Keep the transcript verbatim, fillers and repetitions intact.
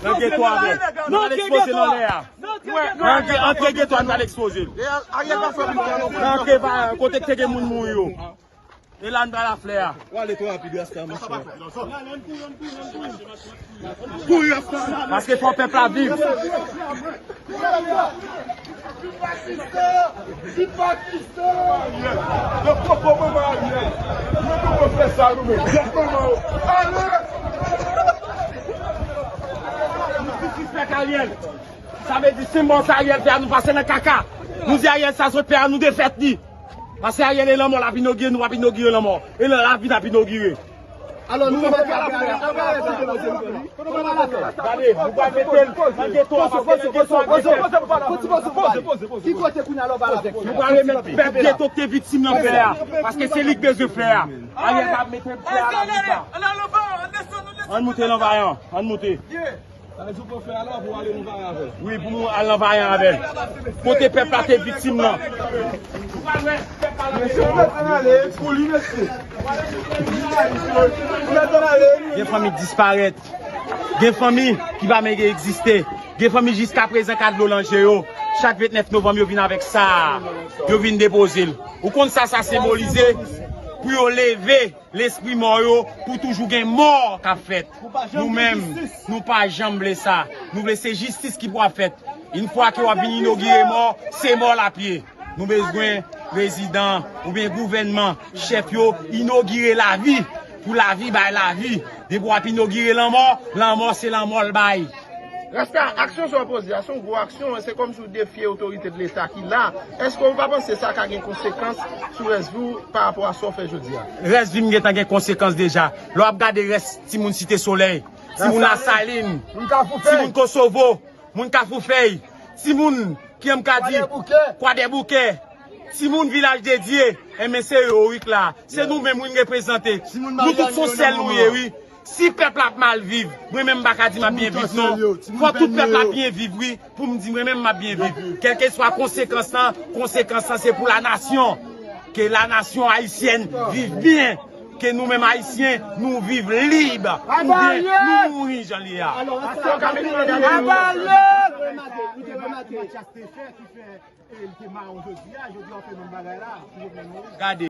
Nan geto avè l. Nou al ekspoze l anlè a. Nan ge-, antre geto a, nou al ekspoze l. Nan antre va, kote k te gen moun mouri yo. E la n pral aflè a. Ou ale twò rapid, Rasta, monchè. Kouri, Rasta. Paske fò pèp la viv. Yo poko manman Ariel. Yo poko fè sa nou menm. Gad manman yo. Ale! Nou disrespèk Ariel. Sa vle di senbòl sa Ariel fè a, nou pase nan kaka. Nou di Ariel sa sot fè a, nou defèt li. Paske Ariel e lanmò l ap inogire, nou p ap inogire lanmò. E nan lavi n ap inogire. Alò, nou mèt gade, nou pral mete l nan geto a, paske nan geto a, ki kote kounye a la w pral avèk? Nou pral remèt pèp geto k te viktim nan fè a, paske se li k bezwen fè a. Ariel pa mete fè a la pita. Ann moute Lanvayan, ann moute. Sa vle di w pran fè a la pou w ale Lanvayan avè l. Wi, pou nou al Lanvayan avè l. Kote pèp la te viktim nan. Mesye, nou mèt ann ale pou li, mesye. Nou mèt ann ale. Gen fanmi k disparèt. Gen fanmi ki pa menm egziste. Gen fanmi jiskaprezan k a dlo nan je yo. Chak vennèf novanm, yo vin avèk sa. Yo vin depoze l. Ou konn sa sa senbolize? Pou yo leve lespri mò yo, pou toujou gen mò k ap fèt. Nou menm, nou pa janm vle sa. Nou vle se jistis ki pou ap fèt. Yon fwa ke w ap vin inogire mò, se mò l ap ye. Nou bezwen prezidan oubyen gouvènman, chèf yo, inogire lavi, pou lavi bay lavi. Depi w ap inogire lanmò, lanmò se lanmò l bay. Rasta, aksyon sa w poze a, se yon gwo aksyon, se kòmsi w defye otorite de Leta ki la. Èske w pa panse sa ka gen konsekans sou rès vi w pa rapò a sa w fè jodi a? Rès vi m gentan gen konsekans deja. Lè w ap gade rès timoun Site Solèy, timoun Lasalin, timoun Kosovo, moun Kafou Fèy, timoun, ki m ka di, Kwadèboukè, timoun Vilaj de Dye, enben se yo wi k la. Se nou menm wi n reprezante. Nou tout se yon sèl nou ye wi. Si pèp la ap mal viv, mwen menm m pa ka di m ap byen viv non. Fò tout pèp la byen viv wi, pou m di mwen menm m ap byen viv. Kèlkeswa konsekans lan, konsekans lan se pou la nasyon. Ke la nasyon ayisyèn viv byen. Ke nou menm Ayisyen, nou viv lib. Oubyen nou mouri jan l ye a. Gade.